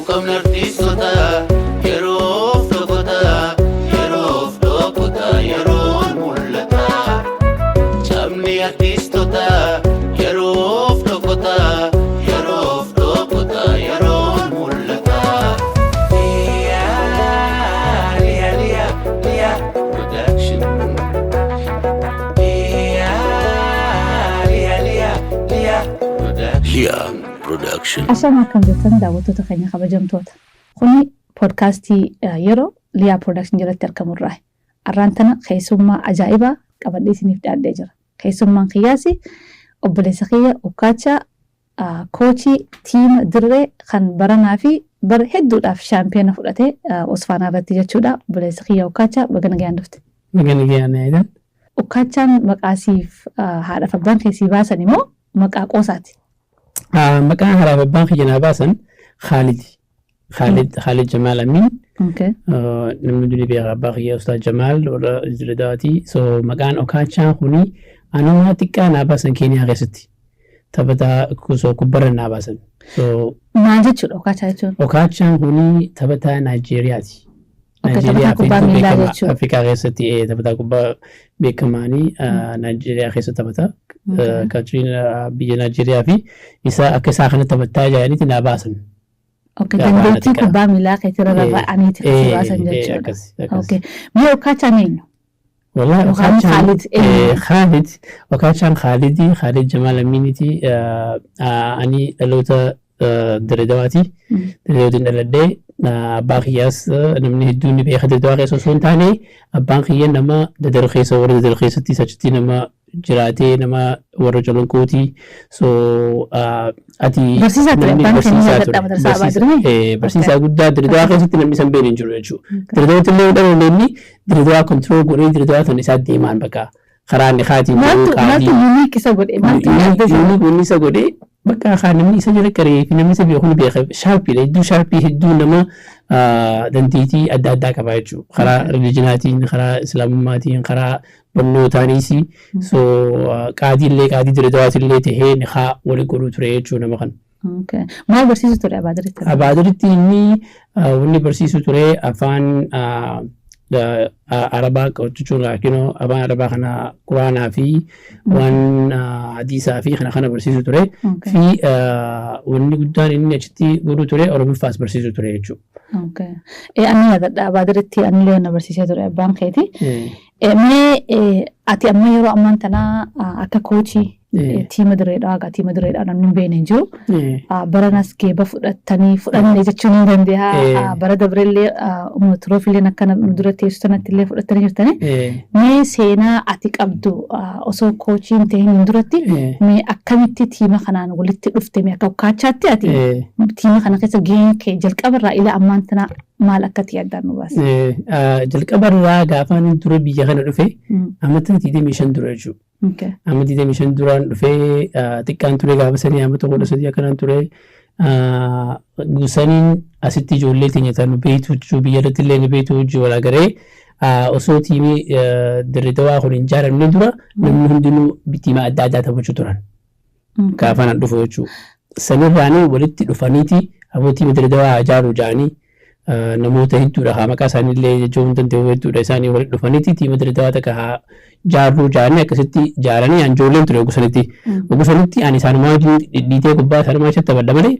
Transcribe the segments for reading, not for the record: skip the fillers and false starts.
Quuqamni artiistota yeroof dhokota, yeroof dhokota, yeroon mul'ata. Cabni artiistota yeroof dhokota, yeroof dhokota, yeroon mul'ata. Liyaa, liyaa, liyaa, liyaa production. Liyaa, liyaa, liyaa, liyaa production. Liyaa production. Ashaama, akkam jirtan daawwattoota keenya kabajamtoota? Kuni poodkaastii yeroo Liyaa Production jalatti argamurraa. Arraan tana keessummaa ajaa'ibaa qabadhee isiniif dhiyaadhee jira. Keessummaan kiyyaasi obboleessa kiyya Ukkaachaa, coachii tiima dirree kan baranaa fi bara hedduudhaaf shaampiyoona fudhatee Osfaanaa irratti jechuudha. Obboleessa kiyya Ukkaachaa, baga nagayaan dhufte. Baga nagayaan eegan. Ukkaachaan maqaa siif haadhaaf abbaan keessii baasan immoo maqaa qoosaati? Maqaan haadhaaf abbaan kiyya naa baasan Khaalid. Khaalid, Khaalid Jamaal Amin. Namni durii beeka, abbaa kiyya Ustaaz Jamaal warra Diradaati. So maqaan Okaachaa kuni anumaa xiqqaa naa baasan Keeniyaa keessatti. Taphataa so kubbarra naa baasan. So Maal jechuudha Okaachaa jechuun? Okaachaan kuni taphataa Naayijeeriyaati. Okay, taphataa kubbaa hedduu miilaa beekama jechuudha. Afrikaa keessatti, taphataa kubbaa beekamaanii Naayijeeriyaa keessa taphata. Country'n biyya Naayijeeriyaa fi isa akka isaa kana taphataa jiranitti naa baasan. Okay, Gaafa dandeettii xiqqaa. kubbaa miilaa keetirra rarra'aniiti kan si baasan jechuudha. Akkas, akkas. Okay. Mee Okaachaan eenyu? Wallahi Yookaan Okaachaan Khaalid eenyu? Khaalid, Okaachaan Khaalidi, Khaalid Jamaal Aminiiti. Ani dhaloota Dirredawaati. Dirredawaatiin dhaladhee, abbaa kiyyaas namni hedduun ni beeka. Dirredawaa keessa osoo hin taane, abbaan kiyya nama Dadar keessa, warra Dadar keessatti achitti nama jiraatee, nama warra Colonqooti. So ati Barsiisaa ture namni abbaan keenya barsiisaa yaadadha ture. madarsaa Barsiisa, Abaadirmee? Barsiisaa guddaa Dirredawaa keessatti namni san beekne hin jiru jechuudha. Dirredawaatti illee yoo dhalanne inni Dirredawaa control godhee Dirredawaa tan isaa deemaan bakka karaa inni kaatiin jiru Maaltu qaadii. Unique isa godhe? Maaltu adda isa Inni wanni isa godhe bakka kaa namni isa jala qaree fi namni isa beeku ni beeka. Sharpiidha, hedduu sharpii, hedduu nama dandeettii adda addaa qaba jechuudha. Karaa religionaatiin, karaa islaamummaatiin, karaa barnootaanis. So qaadiillee, qaadii Dirredawaatillee tahee ni haa wali godhuu ture jechuudha nama kana. Okay. Maal barsiisu ture Abaadiritti? Abaadiritti inni wanni barsiisu ture afaan Arabaa jechuun laakinoo afaan Arabaa kana, Quraanaa fi waan hadiisaa fi kana kana barsiisu ture. Fi wanni guddaan inni achitti godhu ture Oromiffaas barsiisu ture jechuudha. Okay. Ani yaadadha, Abaadiritti anillee na barsiisee ture abbaan keeti. Mee ati amma yeroo ammaan tanaa akka coachii tiima Direedhaa, egaa tiima Direedhaa namni hin beekne hin jiru. Baranas geeba fudhattanii, fudhanne jechuun hin danda'a. Bara dabreellee trophyleen akka nu dura teessu sanatti illee fudhattanii jirtanii. Mee seenaa ati qabdu osoo coachii hin ta'in duratti, mee akkamitti tiima kanaan walitti dhufte? Mee akka Ukkaachaatti ati tiima kana keessa gaheen kee jalqabarraa ila ammaan tana maal akka ta'e addaan nu baase? Jalqabarraa gaafa inni dura biyya kana dhufe amata 25 dura jechuudha. Amma 25 duraan dhufee, xiqqaan ture gaafa sanii, amata 13 akkanaan ture. Saniin asitti ijoollee teenya tan beektu jechuu, biyya irratti illee ni beektu hojii wal agaree, osoo tiimii Dirre kun hin ijaaramne dura namni hundinuu tiima adda addaa taphachuu turan. Gaafa nan dhufu jechuudha. Sanirraanii walitti dhufaniiti aboo tiima Dirre haa ijaaru jedhanii, namoota hedduudha haa maqaa isaanii illee jechuu hin danda'u, hedduudha isaanii walitti dhufaniiti tiima Dirre takka haa jaarruu jaaranii, akkasitti jaaranii an ijoolleen ture ogusanitti. Ogusanitti ani isaanumaa wajjin dhidhiitee kubbaa isaanumaa achitti taphadha malee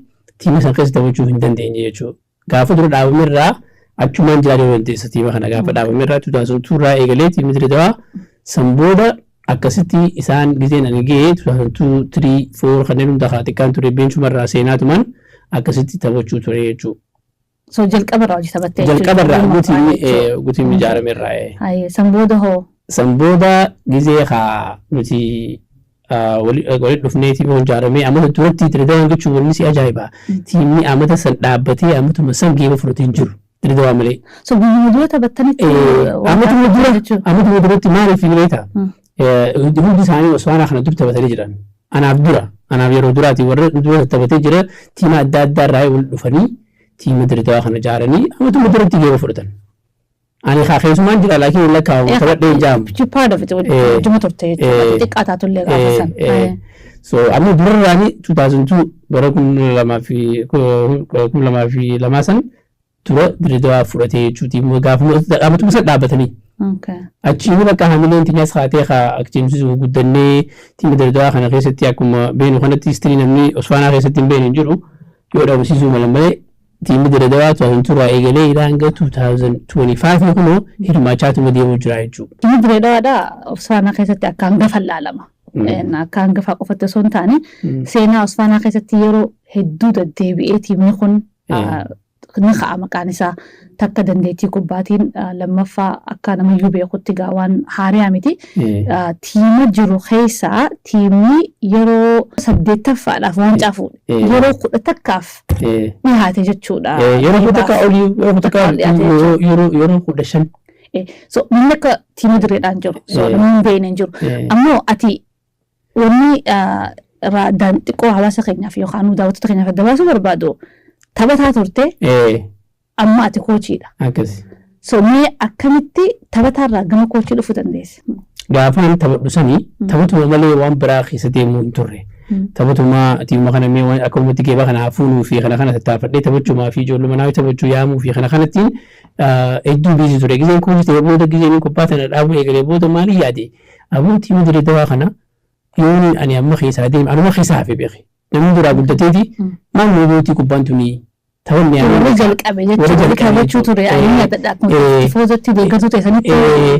tiima san keessa taphachuu hin dandeenye jechuudha. Gaafa dura dhaabamerraa achumaan jiraachuu dandeessa. Tiima kana gaafa dhaabamerraa 2002 irraa eegalee tiimni Dirre san booda akkasitti isaan gizeen ani ga'ee 2002, 3, 4 kanneen hunda haa xiqqaan ture, benchumarraa seenaatumaan akkasitti taphachuu ture jechuudha. So jalqabarraa hojii taphattee Jalqabarraa guutiin ijaaramerraa. San booda hoo? San booda gizee haa nuti walitti dhufnee tiima ijaaramee amata duratti Dirre jechuun wanni si ajaa'iba. Tiimni amata san dhaabbatee amatuma san geeba fudhatee hin jiru. Dirre malee. So guyyuma dura taphattanitti? Amatuma dura, amatuma duratti. Maaliif beektaa? Hundi isaanii Osfaanaa kana dur taphatanii jiran. Anaaf dura, anaaf yeroo duraati warra dura taphatee jira, tiima adda addaa irraa wal dhufanii tiima Dirre kana ijaaranii amatuma duratti geeba fudhatan. Ani haa keessumaan jira, laakiin hin lakkaa'amu, taphadhee hin jaamu. You part of it, wajjuma turte jechuudha. Xiqqaa taatullee gaafa san. So amma durarraani 2002, bara 2002 san dura Dirreedawaa fudhatee jechuuti, gaafuma dhaabatuma san dhaabbatanii. Achiin bakka hamileen tiyyaas haatee haa aktiimsisu guddannee, tiima Dirreedawaa kana keessatti akkuma beenu kanatti history namni Osfaanaa keessatti hin beenu hin jiru yoo dhabamsiisuu malan malee, tiimni Dirreedawaa 2002 irraa eegalee ilaa hanga 2025 kunoo hirmaachaatuma deemuu jira jechuudha. Tiimni Dirreedawaadha Osfaanaa keessatti akka hangafa laalama. Akka hangafaa qofatti osoo hin taane, seenaa Osfaanaa keessatti yeroo hedduu deddeebi'ee tiimni kun ni ka'a maqaan isaa, takka dandeettii kubbaatiin, lammaffaa akka namayyuu beekutti gaa waan haariyaa miti. Tiima jiru keessaa tiimni yeroo saddeettaffaadhaaf waancaa fuudhe. Yeroo 11f dhiyaate jechuudha. Yeroo 11 olii, yeroo 11 yeroo 15. So namni akka tiima Dirreedhaan jiru. So namni hin beekne hin jiru. Ammoo ati wanni raadaan xiqqoo hawaasa keenyaaf yookaan daawwattoota keenyaaf adda baasuu barbaadu, taphataa turte, amma ati koochiidha. Akkasi. So mee akkamitti taphataarraa gama koochii dhufuu dandeesse? Gaafaan taphadhu sanii taphatuma malee waan biraa keessa deemuu hin turre. Taphatuma tiimuma kana mee waan akka uummatti geeba kana hafuunuu fi kana kana tattaafadhee taphachuumaa fi ijoolluma naa taphachuu yaamuu fi kana kanattiin hedduu busy ture. Gizeen koochii ta'e booda, gizeen kubbaa tana dhaabuu eegalee booda maali yaade? Aboo, tiima Dirreedawaa kana yoon ani amma keessaa deeme anuma keessaa hafe beeke. Namni duraa guddateeti maal nu gootii kubbaan tuni taphanni? Warri jalqabe jechuudha. Warri taphachuu ture. Ani yaadadha, akkuma tifoozatti deeggartuu ta'e sanitti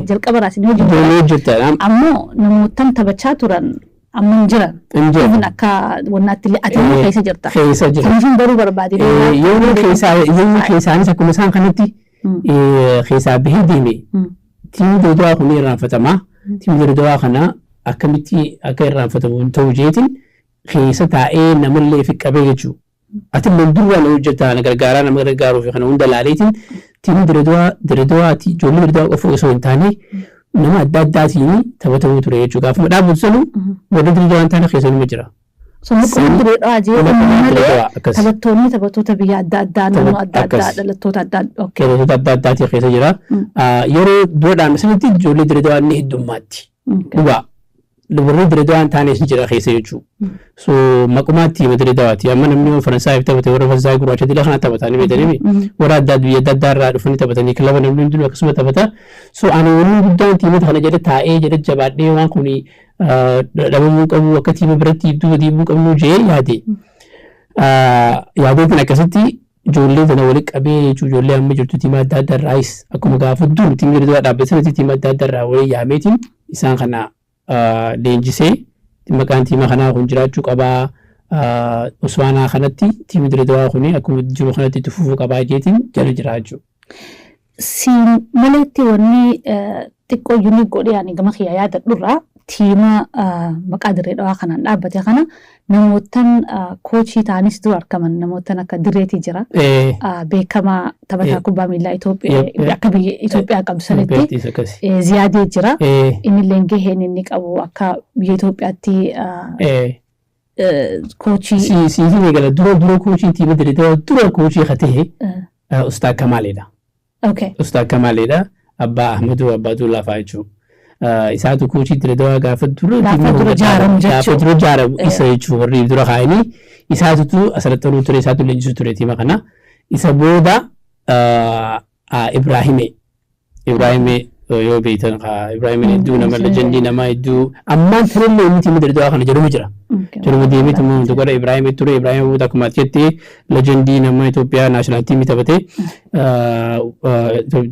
jalqaba irraa isin hojii Ijoollee hojjettaadha. Ammoo namootan taphachaa turan amma hin jiran. Hin jiran. Even akka wannaatti illee ati immoo keessa jirta. Keessa jira. Kanaafin baruu barbaade. Yeroo keessaa yeroo keessaanis akkuma isaan kanatti keessaa bahee deeme, tiimni Dirreedawaa kun irraanfatama. Tiimni Dirreedawaa kana akkamitti akka irraanfatamu hin ta'u jeetiin keessa taa'ee namallee fi qabee jechuudha. Ati immoo duraan hojjetaa na gargaaraa, nama gargaaruu fi kana hunda laaleetiin tiimni Dirreedawaa Dirreedawaati, ijoollee Dirreedawaa qofa osoo hin taane nama adda addaatiin taphatamuu ture jechuudha. Gaafuma dhaabbatu sanuu warra Dirreedawaa hin taane keessa numa jira. So maqaan Dirreedawaa jee malee taphattoonni taphattoota biyya adda addaa, naannoo adda addaa, dhalattoota adda addaa. Dhalattoota adda addaatii keessa jira. Yeroo dura dhaabne sanitti ijoollee Dirreedawaa ni heddummaatti. Dhugaa. Warri Dirreedawaa hin taanes ni jira keessa jechuudha. So maqumaatti hima Dirreedawaati. Amma namni Faransaayif taphate, warra Faransaay gurraacha dila kana taphatanii beekanii, warra adda biyya adda addaa irraa dhufanii taphatanii, kilaba namni hundinuu akkasuma taphata. So ani wanni guddaan tiimota kana jedhe taa'ee jedhe jabaadhee waan kuni dhabamuu qabu, akka tiima biratti duuba deemuu qabnu jee yaade. Yaadeetiin akkasitti ijoollee tana walitti qabee jechuun, ijoollee amma jirtu tiima adda addaa irraayis akkuma gaafa dur tiimni Dirreedawaa dhaabbate sanatti tiima adda addaa irraa walii yaameetiin isaan kana leenjisee, maqaan tiima kanaa kun jiraachuu qabaa. Osfaanaa kanatti tiimni Dirreedawaa kun akkuma jiru kanatti itti fufuu qabaa jeetiin jala jira jechuudha. Siin maletti wanni xiqqoo unique godhee ani gama kiyya yaadadhurraa, tiima maqaa Dirree kanaan dhaabbate kana namootan koochii ta'anis dura argaman namootan akka Dirreetii jira. Beekamaa taphataa kubbaa miilaa Itoophiyaa akka biyya Itoophiyaa qabdu sanitti Ziyaadee jira. Innillee gaheen inni qabu akka biyya Itoophiyaatti koochii. Siitiin eegala dura koochii tiima Dirree dura koochii ka ta'e Ustaa Kamaaleedha. Ustaa Kamaaleedha. Abbaa Ahmaduu, Abbaa Duulaa fa'aa jechuudha. Isaatu koochii Dirreedawaa gaafa dura Gaafa dura ijaaramu jechuudha. Gaafa dura ijaaramu isa jechuudha, warri dura kaa'anii isaatutu asirratti ture, isaatu leenjisuu ture tiima kana. Isa booda Ibraahime. Ibraahime yoo beektan, Ibraahimeen hedduu nama legendii, nama hedduu ammaan tanallee inni tiima Dirreedawaa kana jedhamu jira. Jedhamu deemeetu godha Ibraahime ture. Ibraahime booda akkuma ati jettee legendii nama Itoophiyaa national teamii taphatee,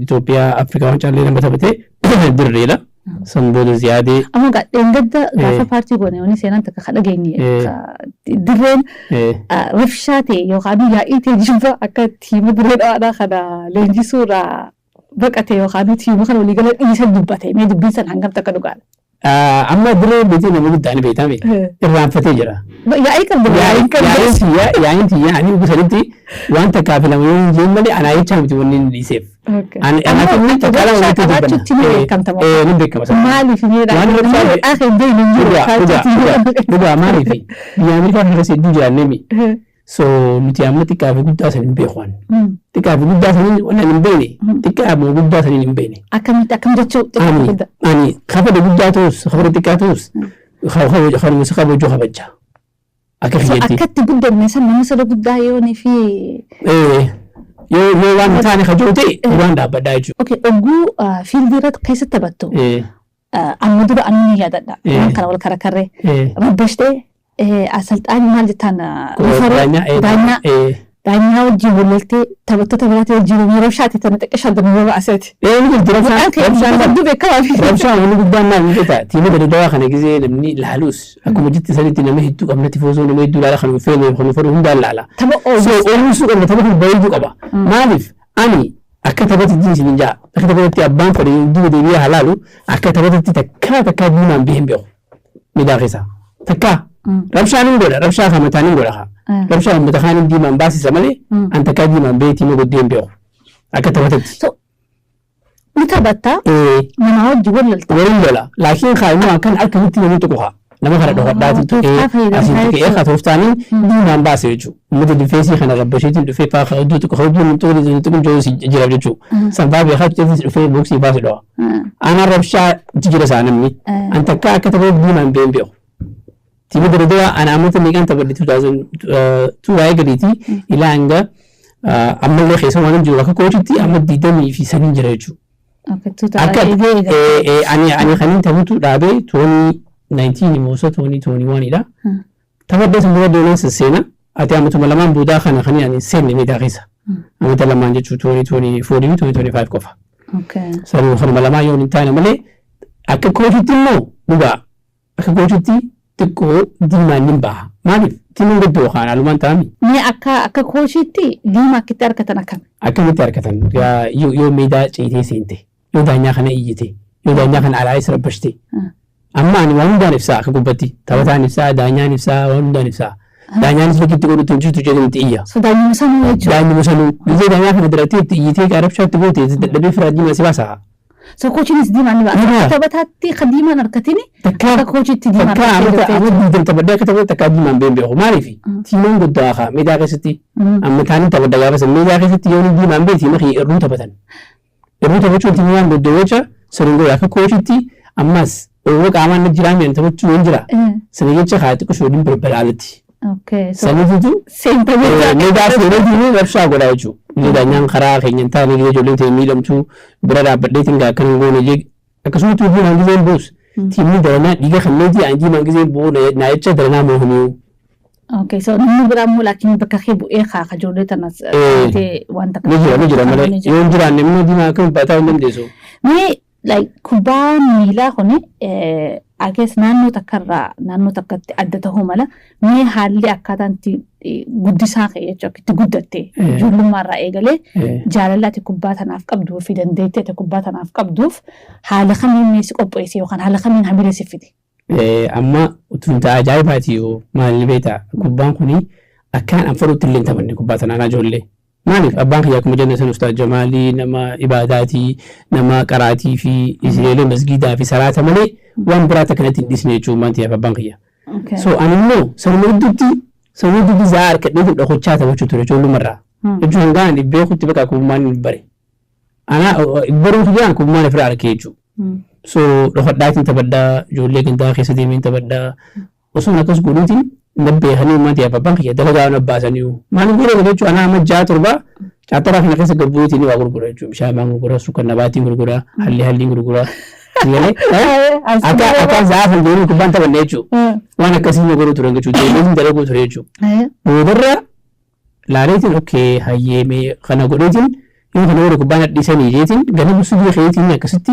Itoophiyaa Afrikaa wancaallee nama taphatee Dirreedha. San booda Ziyaadee. Amma dheengadda gaafa paartii goone wanni seenaan takka ka dhageenye, Dirreen rafshaa ta'e yookaan yaa'ii ta'e jibba akka tiima Dirree Dhawaadhaa kana leenjisuurraa baqate yookaan tiima kana waliigala dhiisan dubbate. Mee dubbiin san hangam takka dhugaadha? Amma Dirree beekee nama guddaan beekame irraanfatee jira. Yaa'ii qabdu, yaa'ii qabdu. Yaa'iin tiyyaa ani sanitti waan takkaa fi lama yoo hin jeen malee anaa jechaa miti wanni inni dhiiseef. Amma rabshaa qabaachuutti ni beekamta moo? Ni beekama. Maaliif miidhaa? Waan rabshaa Akka hin beekne hin jiru. Dhugaa, maaliif biyya Ameerikaa keessa hedduu jiraannee mi? So nuti amma xiqqaa fi guddaa san hin beeku. Xiqqaa fi guddaa saniin waan hin beekne, xiqqaa moo guddaa saniin hin beekne. Akkamitti, akkam jechuu, xiqqaa fi Ani guddaa? Ani kabada guddaa ta'us, kabada xiqqaa ta'us, kanuma si kabajuu kabajja. Akka So kiyyatti. Akkatti guddanne san nama sada guddaa yoonii fi Yoo waan hin taane kajoo ta'e, duraan dhaabbadhaa jechuudha. Okay, ogguu field irratti keessatti taphattu, amma dura anu ni yaadadha. Waan kana wal karakarree. Rabbashtee asalxaanii maal jettaan, referee Daanyaa. Daanyaa. Daanyaa wajjin wal loltee, taphattoota biraatii wajjin yeroo shaati tana xiqqaa shantamii yeroo aseeti. Ni jirti rabshaan. Maqaan kee Rabshaan hedduu beekamaa fi. Rabshaan wanni guddaan maal ni beektaa? Tiima Dirredawaa kana gisee namni laalus, akkuma jitti sanitti nama hedduu qabna, tifoosoo nama hedduu laala, kan hin feene, kan hin fedhu hundaan laala. Tapha So oolu. Oomishuu qabna, tapha kun bareeduu qaba. Maaliif ani akka taphatti isin hin jaa, akka taphatti abbaan fedhe duuba deebi'ee haa laalu, akka taphatti takkaa takkaa diimaan bahee hin beeku miidhaa keessaa. Takkaa rabshaan hin godha, rabshaa kan mataan hin godha haa. Rabshaa uummata kaan diimaan baasisa malee an takkaa diimaan bahee tiima goddee hin beeku akka taphatti. So ni taphattaa, namaa wajjin wal lolta. Waliin lola, laakiin kaa immoo akkan akkamitti namni tokko haa nama kana dhokadhaati tuqee Tooftaa fayyadamtaa asiin tuqee jechuudha. haa tooftaaniin diimaan baase jechuudha. Uummata defense kana rabbasheetiin dhufee faa haa iddoo tokko haa iddoo tokko tokko tokko jiru jira jechuudha. Sanfaa beekaa dhufee box baase dhawa. Ana rabshaa jira isaa namni. An takka akka tapha diimaan bahee hin beeku. Tiima Dirredawaa ana amata meeqaan taphadhe? 2002 waa'ee gadiiti ilaa hanga ammallee keessa waan hin jiru, akka coachitti amma 23 jira jechuudha. Akka ani kanin taphatu dhaabee 2019 moosa 2021 dha. Taphadhee sun dura deemee sasseena. Ati amatuma lamaan boodaa kana kan ani seenne meedaa keessa. Amata lamaan jechuun 2024 fi 2025 qofa. Sanuu kanuma lamaan yoo hin taane malee, akka coachitti immoo dhugaa akka coachitti xiqqoo diimaan ni baha. Maaliif tiimiin guddoo kaan alumaan ta'ami. Mee akka coachitti diimaa akkitti argatan akkami? Akkamitti argatan? Yoo meedaa ceetee seente, yoo daanyaa kana iyyite, yoo daanyaa kana alaayis rabbashte. Amma ani waan hundaan ibsaa akka gubbatti. Taphataan ibsaa, daanyaan ibsaa, waan hundaan ibsaa. Daanyaanis likkitti godhutti hin jirtu jedhee itti iyya. So daanyuma sanuu jechuudha. Daanyuma sanuu. Gisee daanyaa kana diratee itti iyyitee qarabshaatti goote, dadhabee firaa diimaa si baasa. So coachiinis diimaan ni Ni baasa. baasa. Akka taphataatti kan diimaan harkatini, Takkaa akka coachitti diimaan takkaa harkatee amata jirti amma jechuudha. 20 taphadhee akka taphate takkaa diimaan been beeku. Maaliif? Tiimaan guddaa haa meedaa keessatti. Amma taanii taphadha gaafa san meedaa keessatti yoo inni diimaan bee tiima kiyya irruu taphatan. Irruu taphachuun tiimaan guddoo jecha saniin godhe akka coachitti. Ammas oowwa qaamaan na jiraa mi'an taphachuu hin jira. Sana jecha haa xiqqoo waliin balbalaalatti. Okay. So Saniititu seenta jecha. Meedaa seeneetiin rabshaa godhaa jechuudha. Biyya daanyaan karaa keenya hin taane, gisee ijoolleen ta'e miidhamtuu bira dhaabbadheetiin gaa akkana hin goone jee, akkasumatti diimaan giseen buus tiimni daranaa dhiiga kanneetii aan diimaan giseen bu'uu naa jecha daranaa moohaniyu. Okay. So namni biraa immoo laakiin bakka kee bu'ee kaa ijoollee tanas wanta Ni jira, ni jira malee yoo hin jiraanne immoo diimaa akkam baataa hin dandeessu. Mee like kubbaan miilaa kuni I guess naannoo takkarraa naannoo takkatti adda ta'uu mala. Mee haalli akkaataan itti guddisaa kee jechuudha, akka itti guddatte, ijoollummaarraa eegalee jaalala ati kubbaa tanaaf qabduu fi dandeettii ati kubbaa tanaaf qabduuf haala kamiin mee si qopheesse yookaan haala kamiin hamilee si fide? Amma utuun ta'a ajaa'ibaati yoo maal ni beektaa, kubbaan kuni akkaan an fedhutti illee hin taphanne kubbaa tanaan ijoollee. Maaliif abbaan kiyya akkuma jenne san Ustaaz Jamaalii nama ibaadaatii, nama qaraatii fi isileelee masgiidaa fi salaata malee waan biraa takka natti hin dhisne jechuun maan ta'eef abbaan kiyya. So ani immoo sanuma gidduutti zaa harkadhee dhokochaa taphachuu ture ijoollummarraa. Jechuun hangaan ani beekutti bakka kubbaan hin bare. Ana baruu kiyyaan kubbaan ofirraa argee jechuudha. So dhokadhaatiin taphadhaa, ijoollee gandaa keessa deemeen taphadhaa. Osoo akkas godhuutiin na beekanii uummata ta'eef abbaan kiyya dalagaa na baasanii. Maaliif godhe jechuun anaa amma ja'a torba caattaraa kana keessa gabbuutiin waa gurgura jechuudha. Bishaan maan gurgura, sukkar nabaatiin gurgura, halli halliin gurgura. Akka akka za'a san deemee kubbaan taphanne jechuudha. Waan akkasii na godhu ture jechuudha. Deemee dalaguu ture jechuudha. Boodarra laaleetiin okay hayyeemee kana godheetiin yoo kana godhe kubbaan hadhiisanii jeetiin ganama subii keetiin akkasitti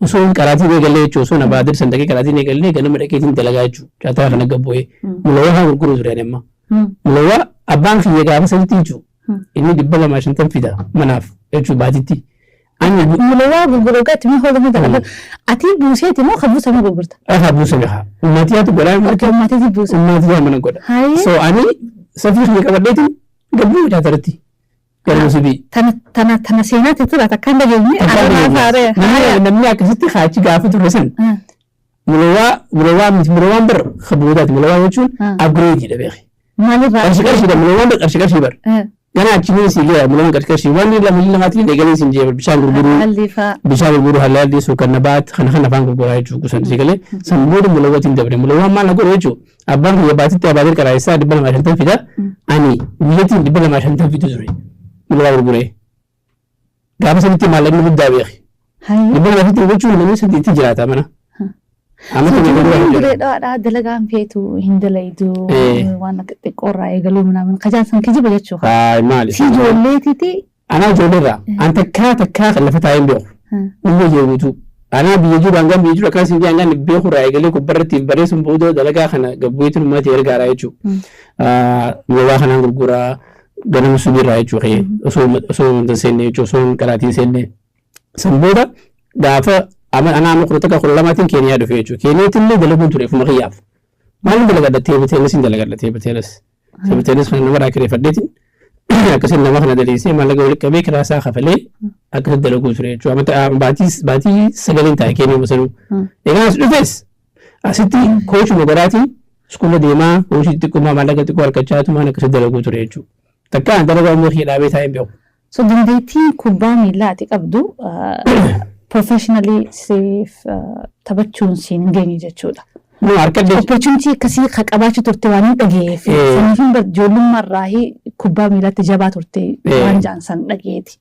osoo hin qaraatiin eegallee jechuudha. Osoo na baadir san dhaqee qaraatiin eegallee ganama dhaqeetiin dalagaa jechuudha. Caataa kana gabbu'ee mulawaa haa gurguruu ture ani amma. Mulawaa abbaan kiyya gaafa sanitti jechuudha. Inni 250 fida manaaf jechuudha baatitti. Ani Mulawaa gurguruu gaatti mee hoolama dalagaa. Ati buuseeti moo kan buusame gurgurta? Haa buusame haa. Ummatiyaatu godhaa. Okay, ummatiitu buusa. Ummatiyaa mana godha. Haayee. So ani safii kiyya qabadheetiin gabbuu caatarratti. Garuu subii. Tana seenaati tura takkaan dhageenye. Arabaa faaree. Namni akkasitti haachi gaafa ture san mulawaa, mulawaa miti, mulawaan bar kaboodaati. Mulawaa jechuun upgrade dha beeki. Maalirraa? Qarshii qarshiidha, mulawwaan qarshii qarshii bar. Gana achi si gaya mulawwan qarshii qarshii waan lama lamaatiin eegalee sin jee bishaan gurguruu. Hallifaa. Bishaan gurguruu, halaalli suukanna baat kana kana afaan gurguraa jechuu kusan si galee. San booda mulawwatiin dabre. Mulawwaan maal na godhu jechuu, abbaan kiyya baatitti abaadir qaraayessaa 250 fida, ani guyyattiin 250 fidu ture mulawwaa gurguree. Gaafa sanitti maallaqni guddaa beeki. 250 gochuun namni sadi itti jiraata mana. Amma kun gurguraa hin jiru. Dirree Dhawaadhaa dalagaan feetu hin dalaydu, waan akka xiqqoorraa eegaluu minaamin kajaan san kijiba jechuu. Haay, maali? Si ijoolleetiti. Anaa ijoolleerraa an takkaa takkaa kan lafa taa'ee hin beeku. Umma jee guutuu. Anaa biyya jiru, hangaan biyya jiru akkas hin jee, hangaan beeku irraa eegalee gubbarratti bareessuun booda dalagaa kana gabbuutiin uummata ergaaraa jechuudha. Mulawwaa kanaan gurguraa ganama subiirraa jechuudha, osoo hin seenne jechuudha, osoo hin qaraatiin seenne. San booda gaafa anaa amma 11, 12tiin Keeniyaa dhufe jechuudha. Keeniyaatti illee dalaguun ture ofuma kiyyaaf. Maalin dalagadha? Table tennis hin dalagadha, table tennis. Table tennis kana namarraa kireeffadheetiin akkasiin nama kana daleessee maallaqa walitti qabee kiraa isaa kafalee akkasitti dalaguu ture jechuudha. Amma baatii 9n taa'e Keeniyaa masanuu. Egaa as dhufes asitti coachuma godhaatiin iskuula deemaa, coachii xixiqqummaa maallaqa xiqqoo harkachaa tumaan akkasitti dalaguu ture jechuudha. Takka dalagaa umrii kiyya dhaabee taa'ee hin beeku. So dandeettiin kubbaa miillaa ati qabdu professionally siif taphachuun siin hin geenye jechuudha. No, harkadhee. Opportunity akkasii ka qabaachuu turte waan hin dhageef. Saniif hin bar ijoollummaa irraa kubbaa miilaatti jabaa turte waan jaan san dhageeti.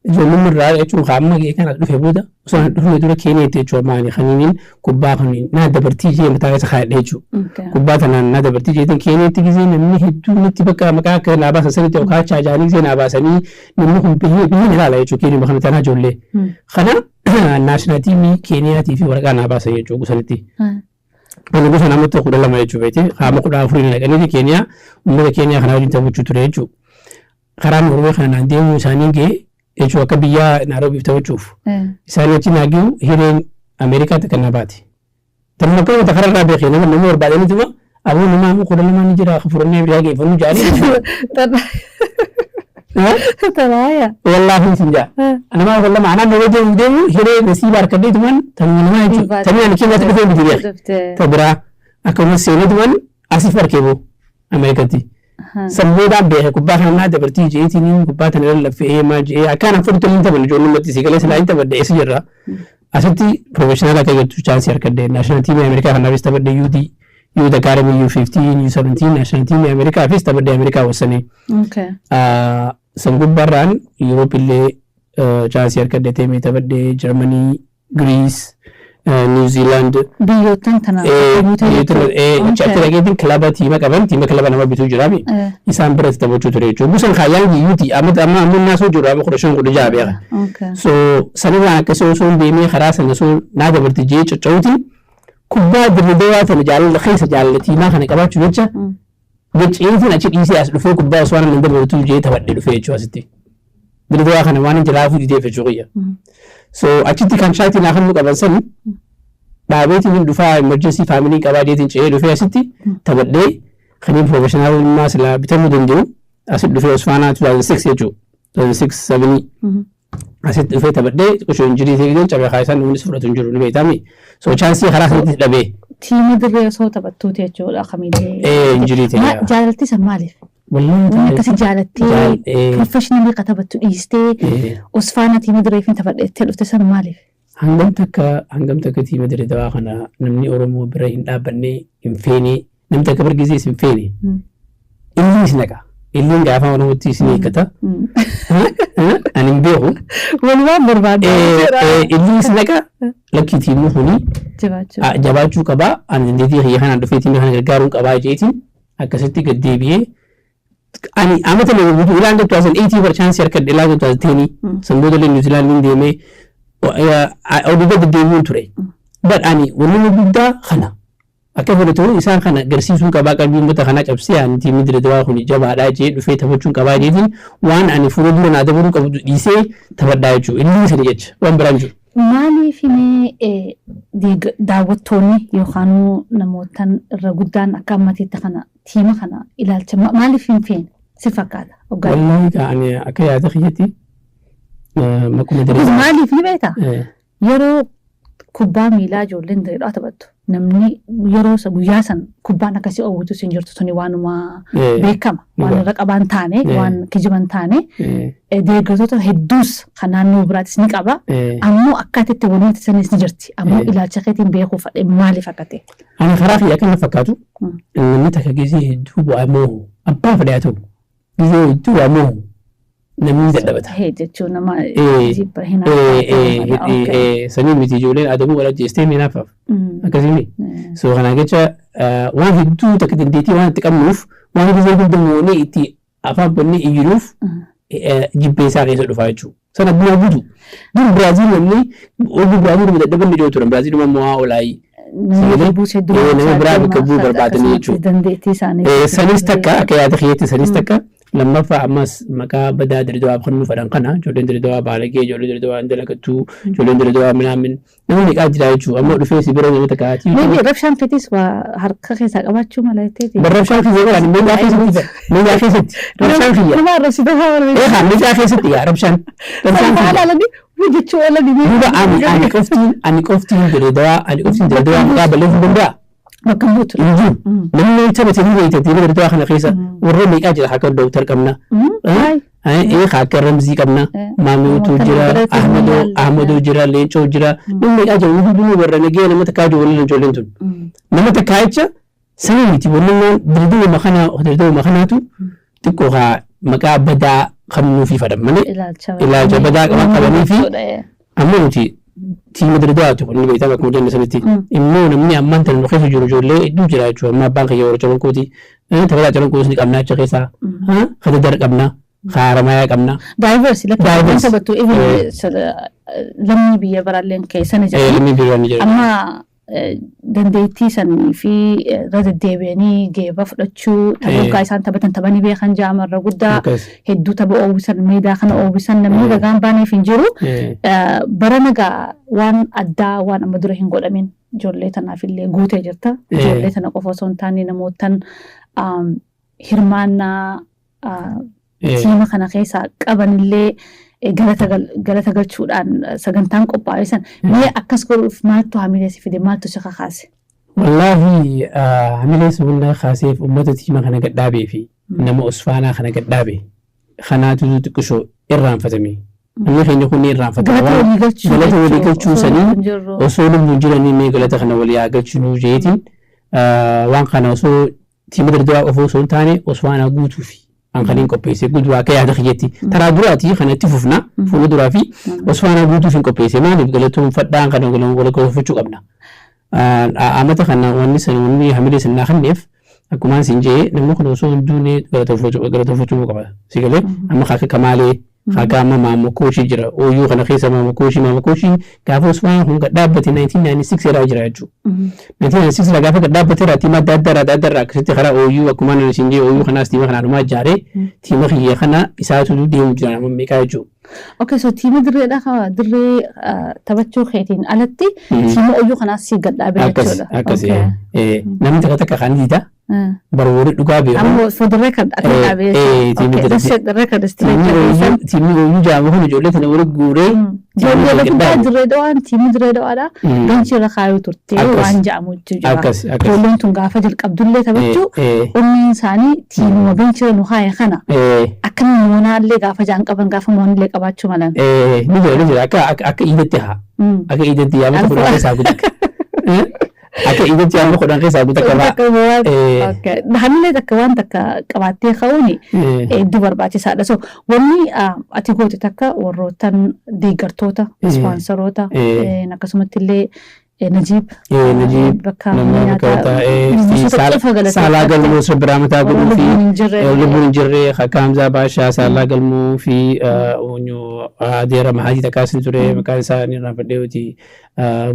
Ijoollummaa irraa jechuun kan amma ga'e kana dhufe booda, osoo hin dhufne dura Keeniyaatti jechuudha, maali kaniiniin kubbaa kan naa dabartii jee mataa keessa kaa'adhe jechuudha. Kubbaa tanaan naa dabartii jeetiin Keeniyaatti gisee namni hedduun natti bakka maqaa akka naa baasan sanitti yookaan chaajaanii gisee naa baasanii, namni kun biyya biyya ilaala jechuudha Keeniyaa kana tanaa ijoollee. Kana national teamii Keeniyaatii fi waraqaa naa baasan jechuudha gosanitti. Ani gosa namoota 12 jechuudha beekte, qaama 14 naqanii Keeniyaa uummata Keeniyaa kanaa wajjin taphachuu ture jechuudha. Karaa Norwee kana naan deemuu isaanii ga'e jechuudha akka biyya Naaroobiif taphachuuf. Isaan achi naa gahu hireen Ameerikaatti kan na baate. Tanuma akka wanta karaa irraa beekee nama nama barbaadaniituma aboo nama amma 12 ni jira furannee biyyaa geeffannu jaanii. Tanaaya. Wallaahi sin jaa. Nama 12 anaan nama deemu deemu hiree nasiiba harkadheetumaan tanuma namaa jechuudha. Tanii ani Keeniyaatti dhufee miti beek. Ta biraa akkasumas seeneetumaan asif arkee boo Ameerikaatti. Sammuudhaan beeke kubbaa kana naa dabartii jeetiin kubbaa tana lallaffee maal jee akkaan an fudhatu hin taphanne ijoollummaatti si galee silaa hin taphadhe eessa jirra. Asitti professional akka jettu chanceii harkadhe, national teamii Ameerikaa kanaafis taphadhe, UD Youth Academy U15 U17 national teamii Ameerikaafis taphadhe, Ameerikaa wassanii. San gubbaarraan Yuuroop illee chanceii harkadhe, teemee taphadhe Jarmanii, Giriis, Niw Ziilaand. Biyyoottan tana Achi achi dhageetiin kilaba tiima qaban, tiima kilaba nama bituu jiraami. Isaan biratti taphachuu ture jechuudha. Gusan kaayyaan giyyuuti amma amma amma naasoo jiru amma 15, 16 beeka. So sanirraan akkasii osoo hin deemee karaa sana osoo naa dabarti jee cocca'uutiin kubbaa dirree dawaa tana jaalala keessa jaalala tiimaa kana qabaachuu jecha gacceetiin achi dhiisee as dhufee kubbaa osoo waan hin dabartu jee taphadhe dhufee jechuudha asitti. Dirree dawaa kana waan hin jiraafuu dideef jechuu kiyya. So achitti kan shaatii naa kennu qaban sani dhaabeetiin hin dhufaa, emergency family qabaa jeetiin ce'ee dhufee asitti taphadhee kaniin professionalummaa silaa bitamuu danda'u asitti dhufee Osfaanaa 2006 jechuudha. 2006 7 asitti dhufee taphadhee xiqqoo injury ta'ee cabee kaa isaan namni fudhatu hin jiru ni beektaami. So chanceii karaa sanatti dhabee. Tiimii dirree osoo taphattuuti jechuudha kamiillee. Injury ta'e. Jaalalti san maaliif? Wallahi. Wanni akkasii jaalattee professionally ka taphattu dhiistee Osfaana tiimii dirree fi taphadheettee dhufte san maaliif? Hangam takka tiima dirree dawaa kana namni Oromoo bira hin dhaabbanne, hin feene, namni takka bargisees hin feene. Illiin is naqa. Illiin gaafa Oromootti isin eeggata. Ani hin beeku. Walumaan barbaadde. Illiin is naqa. Lakkii, tiimni kuni Jabaachuu. Jabaachuu qabaa. Ani dandeettii kiyya kanaan dhufee tiimii kana gargaaruun qabaa jeetiin akkasitti gad deebi'ee ani amata lama guutuu ilaan jettu asan 80 bar chanceii harkadhe ilaan jettu as teenii san booda illee Niw Ziilaandiin deemee oduu gad deebi'uun ture. But ani wanni guddaa kana akka fedhe ta'u isaan kana garsiisuun qabaa, qalbii uummata kanaa cabsee ani tiimni dirree dawaa kun jabaadhaa jee dhufee taphachuun qabaa jeetiin waan ani fuula dura naa dabaluu qabu dhiisee taphadhaa jechuudha. Inni sani jecha waan biraan jiru. Maaliif mee daawwattoonni yookaan namootaan irra guddaan akka ammatiitti kana tiima kana ilaalcha maaliif hin feene si fakkaata? Wallaahi ani akka yaada kiyyatti makuma daree. Maaliif ni beektaa? Yeroo Kubbaa miilaa ijoolleen Dirree taphattu. Namni yeroo guyyaa san kubbaan akkasii oowwitu hin jirtu, suni waanuma beekama. Waan irra qabaan taane, waan kijiban taane, deeggartoota hedduus kan naannoo biraatis ni qaba. Ammoo akkaataa itti waliin sanis ni jirti. Ammoo ilaalcha keetiin beekuu fadhe, maaliif akka ta'e? Ani karaa kiyya akka na fakkaatu, namni takka gizee hedduu bu'aa moohu, abbaa fedhe haa ta'u, gizee hedduu bu'aa moohu namni dadhabata. Hee jechuun nama jibba hin. Sanii miti, ijoolleen adabuu wal ajjeestee minaafaaf akkasii. So kanaa jecha waan hedduu takka dandeettii waan itti qabnuuf, waan gizee hunda moonee itti afaan bannee iyyinuuf, jibbee isaa keessa dhufaa jechuudha. Sana addunyaa guutuu. Dur Biraaziil namni oguu Biraaziil dadhabanni ijoo turan, Biraaziil mo'aa olaayii. Nama biraa bakka bu'uu barbaadanii jechuudha. Dandeettii isaanii. Sanis takka, akka yaada kiyyeetti sanis takka. Lammaffaa ammas maqaa badaa Dirridawaa kennuu fedhan kana, ijoolleen Dirridawaa baalagee, ijoolleen Dirridawaa hin dalagattuu, ijoolleen Dirridawaa minaamin, nama meeqaa jira jechuudha. Amma dhufee si bira nama takka ati. Maybe rabshaan fetis waa harka keessaa qabaachuu mala jetteeti. Bar rabshaan kiyya godhan meedaa keessatti, meedaa keessatti rabshaan kiyya. Nama arrabsite haa wal. Ee haa, meedaa keessatti yaa rabshaan. Rabshaan kiyya. Ilaalanii hojjechuu oolan. Duuba ani qoftiin Dirridawaa, ani qoftiin Dirridawaa maqaa balleessuu danda'a. Bakka buutu. Hin jiru. Namni taphate ni beekta, tiima Dirridawaa kana keessa warra meeqaa jira, akka Dooktar qabna. Ee, akka Ramzii qabna. Maamiitu jira, Ahmadoo Ahmadoo jira, Leencoo jira. Namni meeqaa jira, hundinuu warra nagee nama takkaa jiru waliin ijoolleen tun. Nama takkaa jecha sanii miti, wannummaan Dirridawuma kana, Dirridawuma kanaatu xiqqoo haa maqaa badaa qabnuufii fedhan malee ilaalcha badaa qaban qabanii fi amma nuti tiima Dirridawaati kun ni beekama akkuma jenne sanitti. Immoo namni ammaan tana nu keessa jiru ijoollee hedduu jira jechuudha. Amma abbaan kiyya warra Calanqooti. Taphataa Calanqoos ni qabna achi keessaa. Kadadar qabna. Haaramayaa qabna. Diverse lakki Diverse. taphattu, even lammii biyya biraalleen keessa ni jira. Lammii biyya ni jira. Amma dandeettii sanii fi irra deddeebi'anii geeba fudhachuu, tapha isaan taphatan taphanii beekan jaamarra guddaa hedduu tapha oowwisan, meedaa kana oowwisan, namni ragaan baaneef hin jiru. Bara nagaa waan addaa, waan amma dura hin godhamin ijoollee tanaaf illee guutee jirta. Ijoollee tana qofa osoo hin taane namootan hirmaannaa tiima kana keessaa qabanillee galata galchuudhaan sagantaan qophaa'e san, mee akkas godhuuf maaltu hamilee si fide, maaltu si kakaase? Wallaahi hamilee sun kaaseef uummata tiima kana gadhaabee fi nama Osfaanaa kana gadhaabe kanaatu xiqqishoo irraanfatame. Namni keenya kun ni irraanfatama. Galata walii galchuu. Galata walii galchuu sanii osoo lubbuun jiranii mee galata kana walii haa galchinuu jeetiin waan kana osoo tiima Dirridawaa qofa osoo hin taane Osfaanaa guutuu fi waan kanneen qopheesse guutuu akka yaada kiyyetti. Taraa duraatii kana itti fufna, fuula duraa fi Osfaanaa guutuuf hin qopheesse. Maaliif galatoonfadhaan kana galatoonfachuu qabna. Amata kana wanni sana, wanni hamilee sannaa kenneef, akkumaan siin jee, namni kun osoo hin duune galatoonfachuu qaba. Si galee, amma akka Kamaalee, akka amma Maammoo Kooshii jira. Ooyyuu kana keessa Maammoo Kooshii, Maammoo Kooshii gaafa Osfaanaa kun gad dhaabbate 1996 irraa jira jechuudha. 1996 irraa gaafa gad dhaabbate irraa tiima adda addaa irraa adda addaa irraa akkasitti karaa ooyyuu, akkumaan ani siin jee, ooyyuu kanaas tiima kanaanumaa ijaaree tiima kiyya kana isaatu deemu jira nama meeqaa jechuudha. Okay, so tiima dirreedha qaba. Dirree taphachuu keetiin alatti tiima ooyyuu kanaas si gad dhaabe jechuudha. Akkas, namni takka takka kan diida. Barwoori dhugaa beeku. Ammoo for the record ati dhaabee jechuudha. The record is straight. Tiimni ooyyuu jaamu kun ijoollee tana wali guuree. Ijoollee guddaa Dirree Dhawaan, tiimni Dirree Dhawaadha. Benchii irra kaayuu turte waan jedhamu jira. Ijoolleen tun gaafa jalqabdullee taphachuu onneen isaanii tiimuma benchii irra nu kaaye kana. Akkamiin moonaallee gaafa jaan qaban, gaafa moonillee qabaachuu malan. Ni jira, ni jira, akka iidatti haa. Akka iidatti yaamata 10 keessaa guutu. Akka iidatti yaamata 10 keessaa guutu akka ba'a. Hamilee takka waan takka qabaattee ka'uun hedduu barbaachisaadha. So wanni ati goote takka warroottan deeggartoota, ispoonsaroota, akkasumatti illee Najiib. Najiib bakka Saalaa Galmoo biraa mataa godhuu fi lubbuun hin jirre, akka Hamzaa Baashaa, Saalaa Galmoo fi Adeera Mahadii takkaas ture, maqaan isaa ni irraanfadhee hojii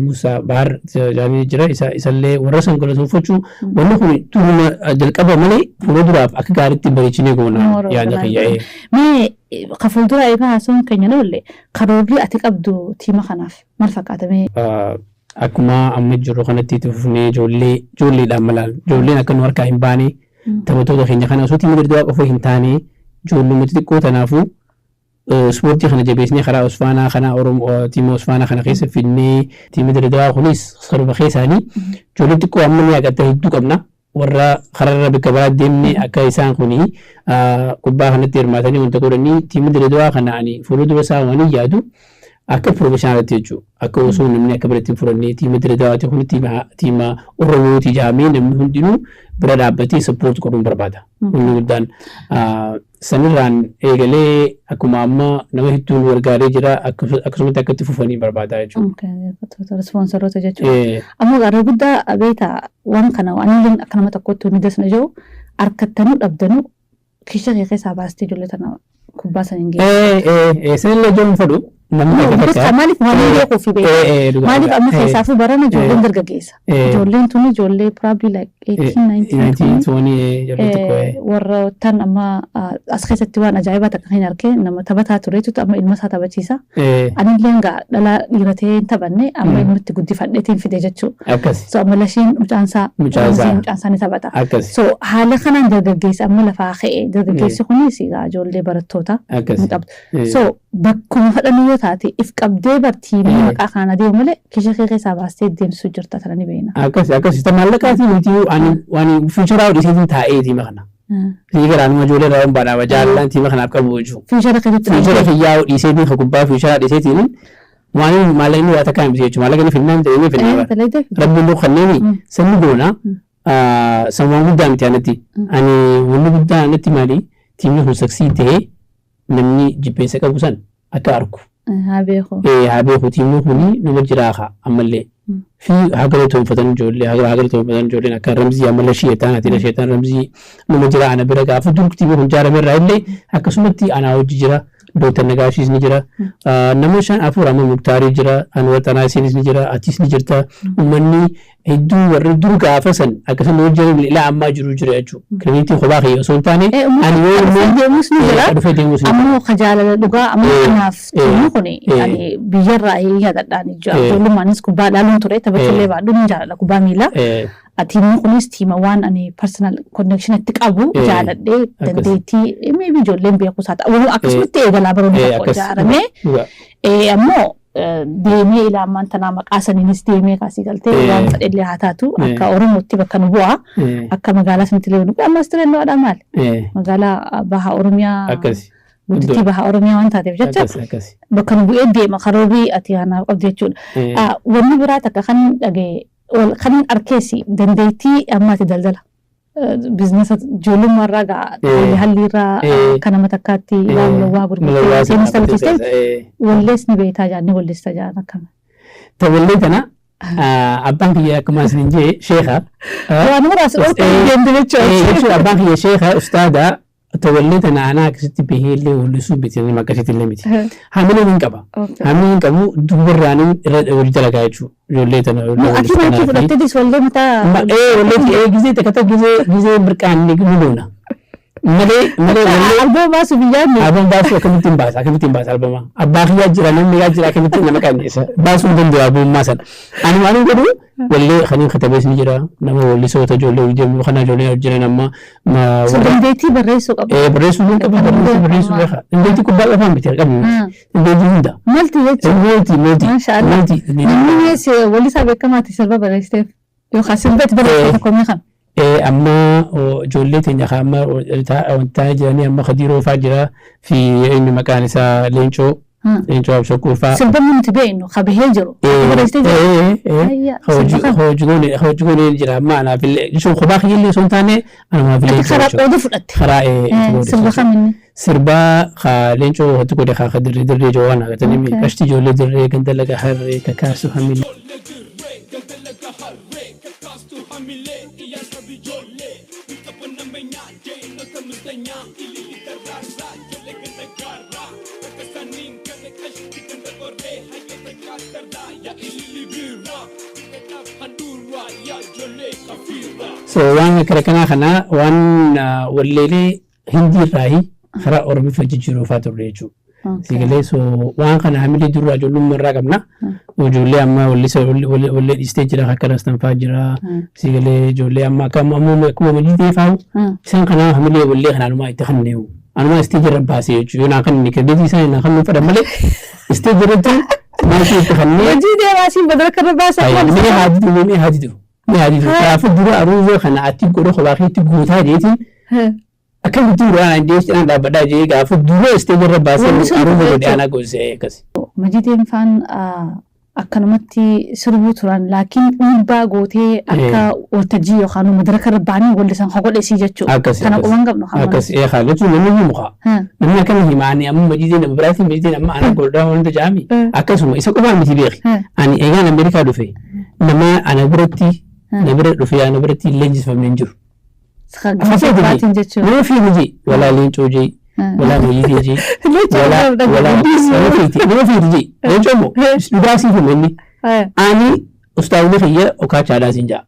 Musaa Bahar jedhamee jira, isallee warra san galatoonfachuu. Wanni kun duruma jalqaba malee fuula duraaf akka gaariitti bareechinee goona yaada kiyya. Mee ka fuuldura eegaa haasawuun keenya oolle, karoorri ati qabdu tiima kanaaf maal fakkaata mee? Akkuma amma jirru kanatti itti fufnee ijoollee ijoolleedhaan malaan ijoolleen akka nu harkaa hin baane, taphattoota keenya kana osoo tiima Dirridawaa qofa hin taane ijoolluma xixiqqoo tanaafuu Ispoortii kana jabeesnee karaa Osfaanaa kana, Oromoo tiima Osfaanaa kana keessa finnee, tiima Dirredawaa kunis sarba keessaanii ijoollee xiqqoo amma ni agarta hedduu qabna. Warra kararra bakka biraa deemne akka isaan kuni kubbaa kanatti hirmaatanii wanta godhanii, tiima Dirredawaa kana ani fuuldura isaa waan hin yaadu akka professionalatti jechuudha. Akka osoo namni akka biratti hin fudhannee, tiima Dirredawaati kun tiima Oromooti jaamee namni hundinuu bira dhaabbatee support godhuun barbaada. Wanni guddaan sanirraan eegalee akkuma amma nama hedduun gargaaree jira, akkasumatti akka itti fufanii barbaada jechuudha. Sponsoroota jechuudha. Ammoo gaara guddaa beektaa, waan kana anillee akka nama tokkotti wanni dasna jiru harkattanuu dhabdanuu kiisha kee keessaa baastee ijoollee tana kubbaa san hin geessu. Sanillee ijoolleen fedhu namni akka takka. Maaliif waan hin beekuuf beekaa. Maaliif amma keessaafuu barana ijoolleen dargaggeessa. Ijoolleen tuni ijoollee probably like 18, 19, 20. Warra tan amma as keessatti waan ajaa'ibaa takka kan argee nama taphataa tureetu amma ilma isaa taphachiisa. Anillee gaa dhalaa dhiira ta'ee hin taphanne, amma ilmatti guddifadheetiin fide jechuudha. So amma lashiin mucaan isaa mucaan isaa ni taphata. So haala kanaan dargaggeessa amma lafaa ka'e, dargaggeessi kunis egaa ijoollee barattoota hin qabdu. So bakkuma fedhan yoo taate if qabdee bartiimii maqaa kanaan adeemu malee kisha kee keessaa baastee deemsisuu jirta, tana ni beekna. Akkasi akkasi, ta maallaqaatii miti, ani waan futuraa dhiiseetiin taa'ee tiima kana. Sii garaa numa ijoollee irraa barbaada, jaalallaan tiima kanaaf qabu jechuudha. Futura keessatti. Futura kiyyaa dhiiseetiin, ka kubbaa futura dhiiseetiin, waan maallaqni waa takkaa miti jechuudha. Maallaqni finnaan ta'ee finnaa. Rabbiin nu kenneeni sanni goona, san waan guddaa miti anatti. Ani wanni guddaa anatti maali, tiimni kun succeed ta'ee namni jibbeessa qabu san akka argu. Haa beeku. Haa beeku, tiimni kuni nama jiraa ammallee. Fi haa galatoonfatan ijoollee, haa galatoonfatan ijoolleen akka Ramzii amma Lashiyetaan ati Lashiyetaan Ramzii nama jira ana bira gaafa dur tiimni kun ijaarame irraa illee akkasumatti anaa hojii jira. Dooktar Nagaashiis ni jira. Nama shan afur amma Muktaarii jira. Anwar Xanaasiinis ni jira. Atis ni jirta. Uummanni hedduu warri dur gaafa san akkasuma hojii ilaa ammaa jiru jira jechuudha. Kireeditii kophaa kiyya osoo hin taane ani yoo immoo deemus ni jira. Dhufee deemus ni jira. Ammoo ka jaalala dhugaa ammoo kanaaf tiimni kun ani biyyarraa yaadadhaan ijoollumaanis kubbaa ilaaluun ture, taphachullee baadhu ni jaalladha kubbaa miilaa. Tiimni kunis tiima waan ani personal connection itti qabu jaaladhee dandeettii maybe ijoolleen beekuusaa ta'u akkasumatti eegalaa baroonni tokko ijaaramee ammoo deemee ilaa ammaan tanaa maqaa saniinis deemee kaasii galtee waan fedhellee haa taatu akka Oromootti bakka nu bu'a, akka magaalaa sanitti illee nu bu'a. Ammas tireennoodha maali magaalaa baha Oromiyaa guddittii baha Oromiyaa waan taateef jecha bakka nu bu'ee deema karoorri ati kanaaf qabdu jechuudha. Wanni biraa takka kan dhagee kan arkeessi dandeettii ammaati daldala. Businessa ijoollummaa irraa gaa halli irraa akka nama takkaatti waan lawwaa gurgurtee seenis taphachiistee wallees ni beektaa jaan, ni walleessa jaan akkama. Tawallee tana abbaan kiyya akkuma isin jee sheeka. Waan muraasa dhorkuu deemte jechuudha. Jechuudha, abbaan kiyya sheeka ustaada. Tawallee tana anaa akkasitti bahee illee wallisuu miti, nama akkasitti illee miti. Hamilee hin qaba. Hamilee hin qabu, duubarraanii irra hojii dalagaa jechuudha. Ijoollee tana. Ati maakii fudhatteetis wallee mataa. Wallee gizee takka takka gizee mirqaanni ni goona. Malee malee wallee. Albama baasu biyyaan. Albama baasuu akkamittiin baasa, akkamittiin baasa albama? Abbaa kiyyaa jira, namni yaa jira, akkamittiin nama qaanneessa? Baasuu hin danda'u albummaa sana. Ani waan hin godhu, wallee kaniin katabees ni jira, nama wallisoota ijoollee hojii kana ijoollee jiran amma. Dandeettii barreessuu qaba. Barreessuu hin qaba, barreessuu barreessuu beeka. Dandeettii kubbaa qofaan miti qabnu. Dandeettii hunda. Malti jechuudha. Multi multi. Maashaallah. Multi. Namni mees wallisaa beekamaati sirba barreessiteef yookaan sirba itti barreessite tokko meeqa? Amma ijoollee teenya kan amma wanta jiranii amma Kadiiroo fa'aa jira fi inni maqaan isaa Leencoo. Leencoo Abshakuur fa'aa. Sirba nuti beeknu ka bahee jiru. Barreessitee jira. Hojii goonee jira amma anaaf illee jechuun kophaa kiyya illee osoo hin taane anumaaf illee. Karaa qooda fudhatte. Karaa. Sirba kaminni? Sirba ka Leencoo hojii godhe ka dirree dirree joowwan agatanii qashti ijoollee dirree ganda laga harree kakaasu hamilee. Ijoollee dirree ganda laga harree kakaastu hamilee iyyaan ijoollee tapha nama ilili daraarraa ijoollee ganda gaarraa bakka saniin ganda qashti ganda qorree hayyoota gaazarraa yaa ilili biiraa dirreedhaaf handhuuraa yaa ijoollee kafiiraa. So waan akkana kanaa kana waan walleelee Hindii irraayi karaa Oromiffaa jijjiiruu fa'aa turre jechuudha. Sigalee so waan kana hamilee durraa ijoollummaa irraa qabna. Ijoollee amma wallisa wallee dhiistee jira, akka Rastan fa'aa jira. Sigalee ijoollee amma akka amma akkuma majii ta'e fa'aa isaan kanaa hamilee wallee kanaanumaa itti kenneewu. Anuma stage irra baasee jechuudha. Yoo naa kan inni credit isaa naa kan fedhan malee stage irratti maayikii itti kannee Hojii deemaa siin madaraka irra baasaa. Mee haa didu, mee haa didu, mee haa didu. Kanaafuu dura aruuza kana ati godha kophaa keetti guutaa jeetiin akkamitti duraan jee cinaan dhaabbadhaa jee gaafa dura stage irra baasee aruuza godhe anaa goosee akkas. Majiideen faan akkanumatti sirbuu turan, laakiin dhiibbaa gootee akka waltajjii yookaan madaraka irra ba'anii wallisan godhesii jechuudha. Akkas. Kana quban qabnu. Akkas jechuun namni himu kaa. Namni akkana hima, ani amma Majiideen nama biraatiin, Majiideen amma ana godhaa wanta jaami. Akkasuma isa qofaan miti beeki. Ani eegaan Ameerikaa dhufe nama ana biratti na bira dhufe ana biratti leenjifamne hin jiru. Nama fiigu jee, walaa Leencoo jee, walaa Majiidee jee, walaa walaa nama fiiti, nama fiiti jee. Leencoo immoo dhugaa siif hima inni. Ani ustaazni kiyya okaachaadhaa siin jaa.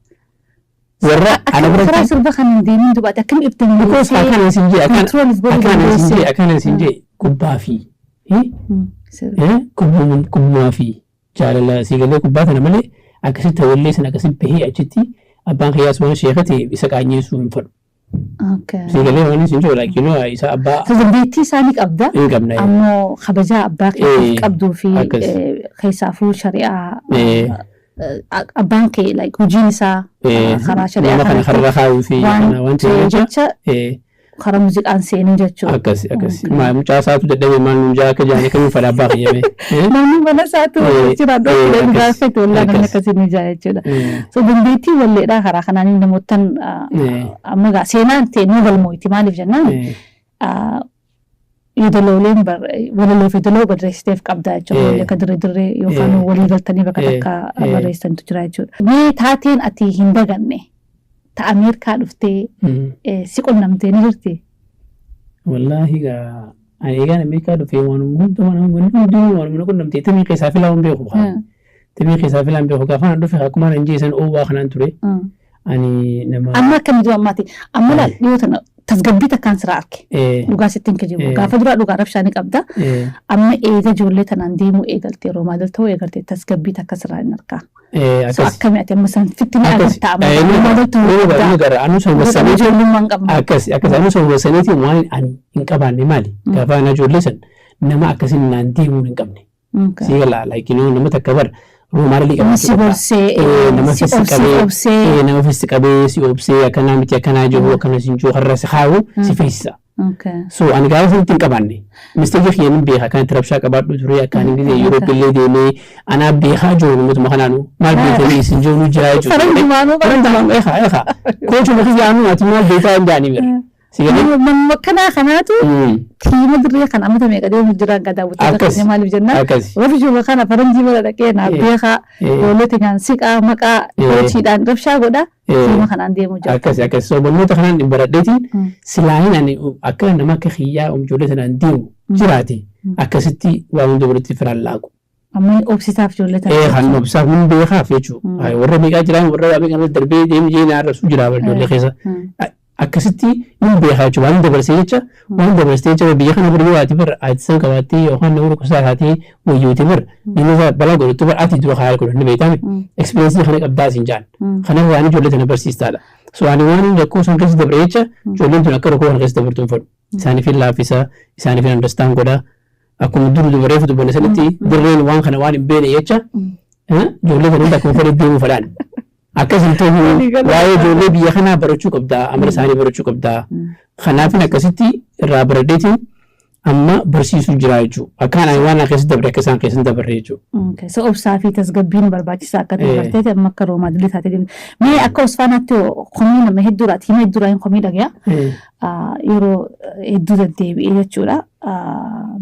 Warra ana biratti. Karaa sirba kan hin deemin dubaate akkam ibtan? Because akkana siin jee, akkana siin jee, akkana siin jee, kubbaa fi kubbaa fi jaalala sii galee kubbaa kana malee akkasitti wallee sana akkasitti bahee achitti abbaan kiyyaas waan sheeka ta'e isa qaanyeessuu hin fedhu. Sii galee waan isin jiru, like isa abbaa. Dandeettii isaanii qabda. Hin qabna. Ammoo kabajaa abbaa keetiif qabduu fi keessaafuu shari'aa abbaan kee, like hojiin isaa karaa shari'aa nama kana karra kaayuu fi waan ta'eef jecha karaa muuziqaan seenuu jechuudha. Akkas akkas. Mucaa isaatu dadhabee maal nuun jaa akka jaanii kamiin fedha abbaa kiyyame. Namni mana isaatu jira dhoofee gaafate, wallaa namni akkasii ni jaa jechuudha. So dandeettii walleedhaa karaa kanaan namootan amma gaa seenaan ta'e nu galmooyti. Maaliif jennaan, yeedalooleen walaloo fi yeedaloo barreessiteef qabda jechuudha. Wallee akka dirree dirree yookaan walii galtanii bakka takka barreessantu jira jechuudha. Mee taateen ati hin daganne ta Ameerikaa dhuftee si qunnamtee ni jirti? Wallaahi gaa ani eegaan Ameerikaa dhufee waan hunda, waan hundinuu waan mana qunnamtee tamii keessaa filaa waan beeku. Tamii keessaa filaan beeku gaafa an dhufe akkuma an jeesan oowwaa kanaan ture. Ani nama. Amma akkamitti ammaati? Amma laal, dhiyoo tana tasgabbii takkaan sira arge. Dhugaa sitti hin kijibu. Gaafa duraa dhugaa rabshaa ni qabda. Amma eega ijoollee tanaan deemuu eegalte, yeroo maal ta'uu eegalte, tasgabbii takka sirraa hin argaa. So akkami ati amma san fitti ni agarta, amma maal ta'uu qabda? Anu san Ijoollummaa hin qabne. Akkas akkas, anu san saniitiin waan ani hin qabaanne maali? Gaafa ana ijoollee san nama akkasiin naan deemuu hin qabne. Sii galaa, like nama takka bar ruumaalii qabaachuu Si gorsee, nama si fissi qabee obsee. Nama fissi qabee si obsee, akkanaa miti, akkanaa jiru, akkana siin jiru, har'a si kaawu si feesisa. So ani gaafa sanitti hin qabaanne. Mistake kiyya nin beeka, akkanatti rabshaa qabaadhu ture, akkaan inni yeroo illee deemee anaa beekaa jiru, namootuma kanaanu maal beekanii isin jiru nu jira jechuudha. Faranjumaanuu. Faranjumaanuu, eegaa eegaa. Coachuma kiyyaanuu ati maal beekaa hin jaanii bira. Si galee? Nama kanaa kanaatu tiima dirree kan amata meeqa deemu jira gadaa daawwattoota keenya, maaliif jennaan, rabshuma kana faranjii bira dhaqee naa beekaa, ijoollee teenyaan siqaa maqaa coachiidhaan rabshaa godha, tiima kanaan deemu jira. Akkas akkas, so barnoota kanaan hin baradheetiin silaahin ani akka nama akka kiyyaa ijoollee sanaan deemu jiraate akkasitti waa hunda walitti firaan laaqu. Amma obsitaaf ijoollee tana. Ee, kan obsaaf mun beekaaf jechuudha. Warra meeqaa jiraan, warra meeqaa irra darbee deemu jee na arrabsu jira ijoollee keessa. Akkasitti mun beekaa jechuudha. Waan dabarsee jecha, waan dabarsee jecha, biyya kana bira yoo ati bara ati san qabaattee yookaan nama dhukkubsaa taatee wayyootee bara nama balaa godhattu bara ati dura kaayee godhanni beekame. Experience kana qabdaa siin jaan. Kanaaf waan ijoollee tana barsiistaadha. So ani waan rakkoo san keessa dabre jecha ijoolleen tun akka rakkoo kana keessa dabartu hin fedhu. Isaaniif hin laaffisa, isaaniif hin understand godha. Akkuma dur dubaree dubbanne sanitti dirreen waan kana waan hin beekne jecha ijoollee kana hunda akkuma fedhe deemuu fedhaan. Akkas hin ta'u, waa'ee ijoollee biyya kanaa barachuu qabdaa, amala isaanii barachuu qabdaa. Kanaafin akkasitti irraa baradheetiin amma barsiisuu jira jechuudha. Akkaan ani waan keessa dabre akka isaan keessa hin dabarre jechuudha. So obsaa fi tasgabbiin barbaachisaa akka ta'e barteeti amma akka roomaa dilli taatee deemte. Mee akka Osfaanaatti komii nama hedduudha, tiima hedduudha hin komii dhagaya. Yeroo hedduu deddeebi'ee jechuudha.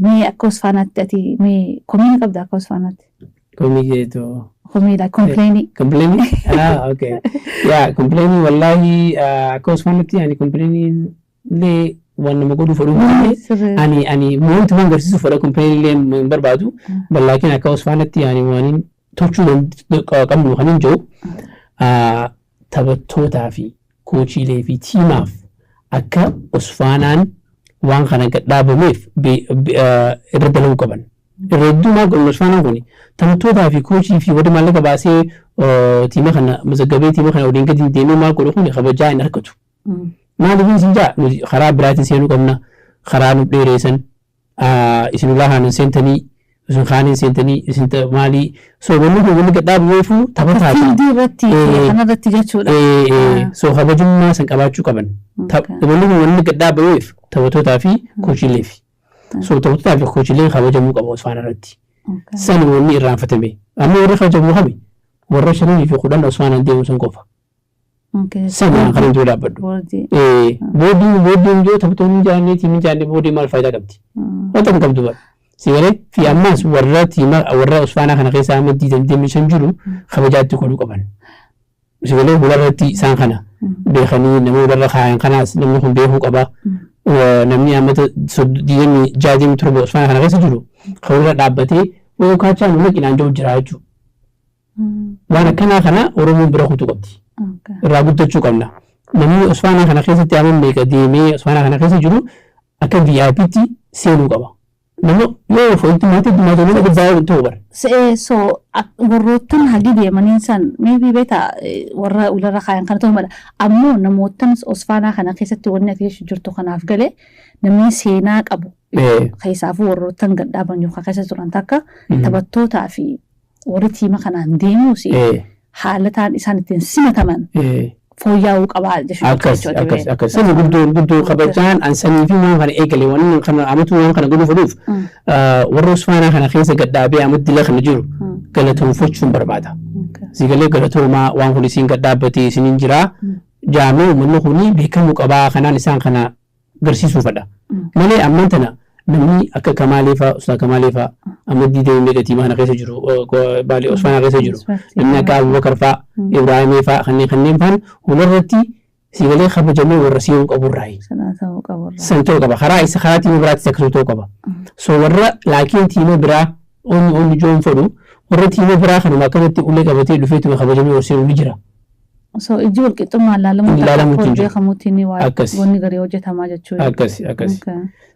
Mee akka Osfaanaatti ati mee komii ni qabda akka Osfaanaatti? Komii jeetu. Komii, like complaining. Complaining? Ah, okay. Yeah, complaining, wallahi akka Osfaanaatti ani complaining illee waan nama godhuu fedhuu malee ani wanti waan agarsiisu fedha, complaining illee hin barbaadu. Laakiin akka Osfaanaatti ani waan tolchuu qabnu kan hin jiru taphattootaa fi coachiilee fi tiimaaf akka Osfaanaan waan kana gad dhaabameef irra dalaguu qaban. Irra hedduu maal godhan Osfaanaan kun taphattootaa fi coachii fi warri maallaqa baasee tiima kana mazaggabee tiima kana waliin gadi deemee maal godhu kun kabajaa hin argatu. Maaliif isin jaa, nuti karaa biraatiin seenuu qabna. Karaa nu dheereessan, isin ulaa haanan seentanii, isin kaaniin seentanii, isin maalii. So wanni kun wanni gad dhaabameefuu taphataa fi Field irratti kanarratti jechuudha. So kabajummaa san qabaachuu qaban. Wanni kun wanni gad dhaabameef taphattootaa fi coachiileef. So taphattootaa fi coachiileen kabajamuu qabu Osfaana irratti. Sani wanni irraanfatame. Amma warri kabajamuu qabe warra 5 fi 10 Osfaanaan deemu san qofa. Sani kan hin dhaabbadhu. Boardii. Boardiin yoo taphattoonni hin jaallanne, teamiin jaallanne, boardii maal faayidaa qabdi? Wanta hin qabdu bara. Si galee fi ammas warra teama warra Osfaanaa kana keessa amma 25 jiru kabajaatti godhuu qaban. Si galee fuularratti isaan kana beekanii nama warra kaayan kanaas namni kun beekuu qaba. Namni ammata 26, 27 Osfaanaa kana keessa jiru kan walirra dhaabbatee wayii kaachaa nu naqinaan jiru jira jechuudha. Waan akkanaa kana Oromoon bira kutuu qabdi. Irraa guddachuu qabna. Namni Osfaanaa kana keessatti amma meeqa deemee Osfaanaa kana keessa jiru akka VIP'tti seenuu qaba. Nama yoo fo'itti maatii addunyaa nama gubbaa ta'uu bara. So warroottan hagi deemaniin san maybe beeta warra ularra kaayan kana ta'uu mala. Ammoo namoottan Osfaanaa kana keessatti wanni ati jechuu jirtu kanaaf galee namni seenaa qabu keessaafuu warroottan gad dhaaban yookaan keessa turan takka taphattootaa fi warri teama kanaan deemuus haala ta'an isaan ittiin simataman fooyya'uu qabaa jechuudha. Akkas. Sani guddoo guddoo kabajaan ansanii fi waan kana eegale, waan kana amatu waan kana godhuu fedhuuf warra Osfaanaa kana keessa gad dhaabee amatti dila kana jiru galatoonfachuun barbaada. Si galee, galatoomaa, waan kun isiin gad dhaabbatee isiniin jiraa jaamee uummanni kuni beekamuu qabaa, kanaan isaan kana garsiisuu fedha. Malee ammaan tana namni akka Kamaalee fa'aa, Ustaaz Kamaalee fa'aa amma 20 meeqa teama kana keessa jiru, baalee Osfaanaa keessa jiru. Namni akka Abubakar fa'aa, Ibraahimee fa'aa, kanneen fa'aan hundarratti siigalee kabajamee warra seenuu qaburraayi. San ta'uu qaba. Karaa isa karaa teama biraattis akkasuma ta'uu qaba. So warra laakiin teama biraa onni joon fedhu, warra teama biraa kanuma akkanatti ulee qabatee dhufeetuma kabajamee warra seenuu ni jira. So ijji walqixxummaan ilaalamuun Ilaalamuutu hin jiru. Beekamuutiin waa wanni garii hojjetamaa jechuudha. Akkasi.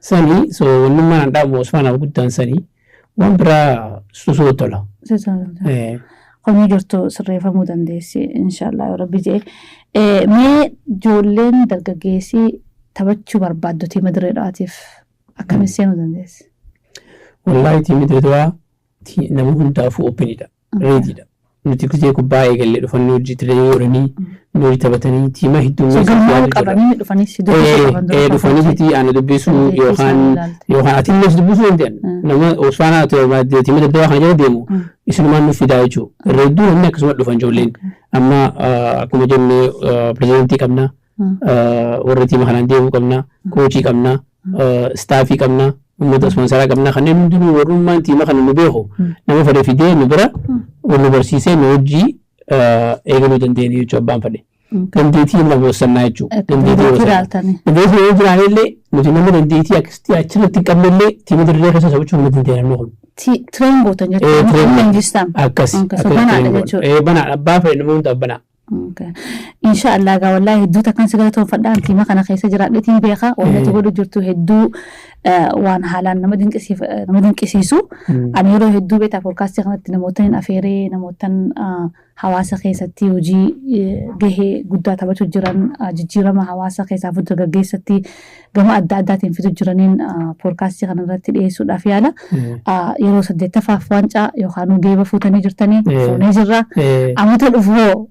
Sani so wannummaan an dhaabu Osfaanaaf guddaan sani, waan biraa susuu tola. Komii jirtu sirreeffamuu dandeessi inshaallah yoo Rabbi jedhe. Mee ijoolleen dargaggeessii taphachuu barbaaddu teama Dirree Dhawaatiif akkamiin seenuu dandeessi? Wallaahi, teamni Dirree Dhawaa nama hundaafuu openidha. Readydha. Nuti gisee kubbaa eegallee dhufanii hojii training godhanii nu hojii taphatanii teama So heddummeessuuf galmaa'uu yaaluu jira. qabanii dhufanii si dubbisuu qaban dura. Dhufanii sitti ana dubbisuu Dandeettii yookaan isaanii ilaalte. Yookaan atillee si dubbisuu danda'an. Nama Osfaanaa teama Dirree Dhawaa kana jala deemu isinumaan nuuf fidaa jechuudha. Irra hedduu namni akkasuma dhufan ijoolleen. Amma akkuma jenne pirezidantii qabna. Warra teama kanaan deemuu qabna. Coachii qabna. Staffii qabna. Uummata sponsoraa qabna. Kanneen hundinuu warrummaan teama kana nu beeku. Nama fedhe fidee nu bira nu barsiisee nu hojii eegaluu dandeenya jechuudha abbaan fedhe. Dandeettii nama boosannaa jechuudha. Dandeettii Dandeettii boosannaa. ilaaltanii. Dandeettii yoo jiraane illee nuti nama dandeettii akkasitti achirratti hin qabne illee teama Dirree keessa socho'uu hin dandeenya namni kun. Train gootan jechuudha. Train. Leenjistan. Akkas. So banaadha jechuudha. Banaadha. Abbaa fedhe, nama hundaaf banaa. Insha Allah gaa, wallaahi hedduu takkan si galatoonfadha. Teama kana keessa jiraadheetiin beeka. Wanti ati godhu jirtu hedduu waan haalaan nama dinqisiisu. Ani yeroo hedduu beektaa podcastii kanatti namoota hin afeeree namootan hawaasa keessatti hojii gahee guddaa taphachuu jiran, jijjiirama hawaasa keessaa fi dargaggeessatti gama adda addaatiin fidu jiraniin podcastii kana irratti dhiyeessuudhaaf yaala. Yeroo saddeettaffaaf waancaa yookaan geeba fuutanii jirtanii fuunee jirra. Amata dhufuu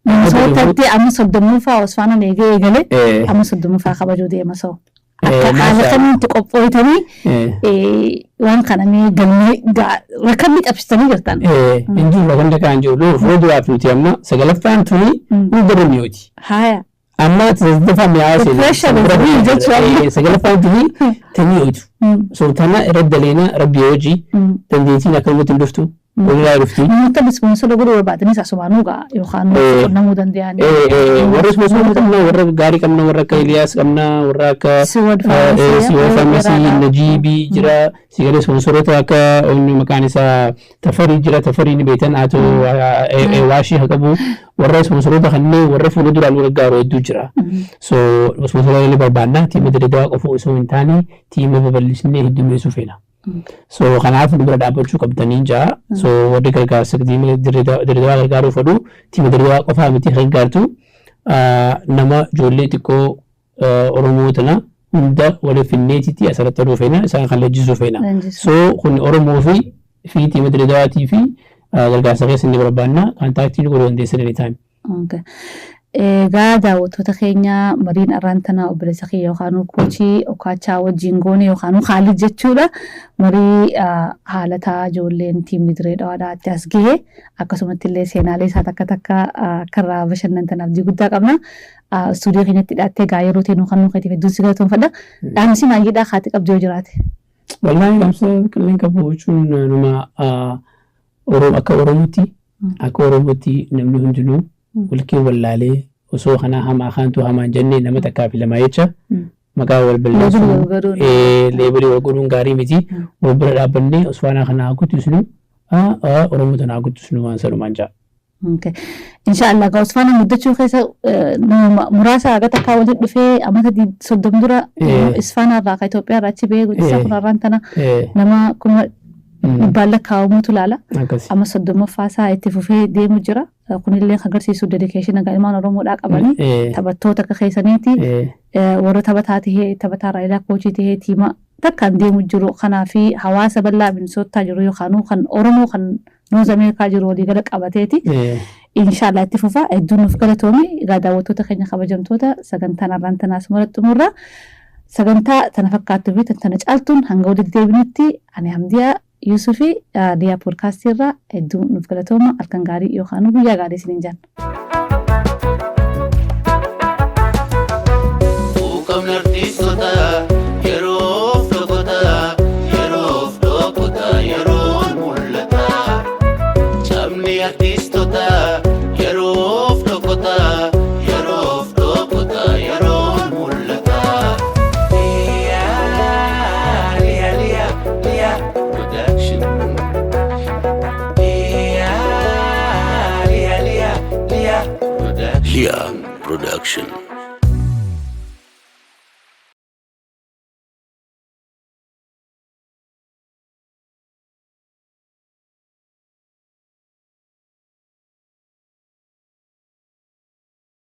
Minnesootatti amma 30ffaa Osfaanaan eegee eegale amma 30ffaa kabajuu deema so. Akka haala kamitti qophooytanii waan kana mee galmee rakkanni cabsitanii jirtan. Hin jiru, rakkan dhagaa hin jiru. Fuulduraaf nuti amma sagalaffaan tuni nu gara mi'ooti. Haya. Amma saddeettaffaan mi'aawaa The pressure is real jechuudha. Sagalaffaan tuni tani mi'ootu. So tana irra daleena Rabbi hojii dandeettiin akkanumatti hin dhuftu. Walirraa dhufti. Namoota sponsor godhuu barbaadanis asumaanuu gaa yookaan qunnamuu danda'an. Warra sponsor qabna, warra gaarii qabna, warra akka Iliyaas qabna, warra akka Siwad Pharmacy. Siwad Pharmacy, Najiibii jira, sigalee sponsoroota akka inni maqaan isaa Tafarii jira, Tafarii ni beektan, atoo waashii haa qabu, warra sponsoroota kanneen warra fuula duraan nu gargaaru hedduu jira. So sponsoroota illee barbaanna, teama Dirree Dawaa qofa osoo hin taane teama babal'isnee heddummeessuu feena. So kanaaf nu bira dhaabbachuu qabdanii jaa. So warri gargaarsa teama Dirree Dawaa gargaaruu fedhu, teama Dirree Dawaa qofaa miti gargaartu, nama ijoollee xiqqoo Oromoo tana Hunda waliif finneetitti asirratti oduu feena, isaan kan leenjisuu feena. Leenjisuu. So kun Oromoo fi tiima Dirree Dawaatii fi gargaarsa keessa inni barbaanna, contact nu godhuu dandeessan anytime. Okay. Egaa daawwattoota keenya, mariin arraan tana obboleessa kiyya yookaan coach Okaachaa wajjin goone yookaan Khaalid jechuudha. Marii haalataa ijoolleen tiimni Dirree Dawaadhaatti as gahe, akkasumatti illee seenaalee isaa takka takka akka irraa bashannantan abdii guddaa qabna. Istuudiyoo keenyatti hidhaattee egaa yeroo teenuu kan nu keetiif hedduun si galatoomfadha. Dhaamsi maayyeedhaa kaati qabdu yoo jiraate. Wallaahi dhaamsa qalleen qabu jechuun numa akka Oromootti namni hundinuu walkee wallaalee osoo kanaa hamaa kaantu hamaan jennee nama takkaa fi lamaa jecha maqaa wal balleessuun Label wal godhuun. Label wal godhuun gaarii miti. Wal bira dhaabbannee Osfaanaa kana haa guddisnu, Oromoo tana haa guddisnu, waan sanumaan ja'a. Okay. Inshaallah egaa Osfaana guddachuu keessa nama muraasa haga takkaa walitti dhufee amata 30 dura Isfaanaa irraa ka Itoophiyaa irraa achi bahee guddisaa kun har'aan tana nama kuma dhibbaan lakkaa'amutu ilaala. Akkasi. Amma 30ffaa isaa itti fufee deemu jira. Kunillee kan agarsiisu dedication ilmaan Oromoodhaa qabanii taphattoota akka keessaniiti warra taphataa tahee, taphataa irraa ilaa coach tahee tiima takkaan deemu jiru kanaa fi hawaasa bal'aa Minisootaa jiru yookaan kan Oromoo kan North Ameerikaa jiru waliigala qabateeti. Inshaallah itti fufa, hedduun nuuf galatoomi. Egaa daawwattoota keenya kabajamtoota, sagantaan har'aan tanaas mara xumurra. Sagantaa tana fakkaattuu fi tana caaltuun hanga walitti deebinutti, ani Hamdiyaa Yuusufi Liyaa Poodkaastii irraa, hedduu nuuf galatooma. Halkan gaarii yookaan guyyaa gaarii isiniin jenna. Quuqamni artiistota yeroof dhokota, yeroof dhokota, yeroon mul'ata. Cabni artiistota yeroof dhokota, yeroof dhokota, yeroon mul'ata. Liyaa, Liyaa, Liyaa, Liyaa Production. Liyaa, Liyaa, Liyaa, Liyaa Production. Liya Production.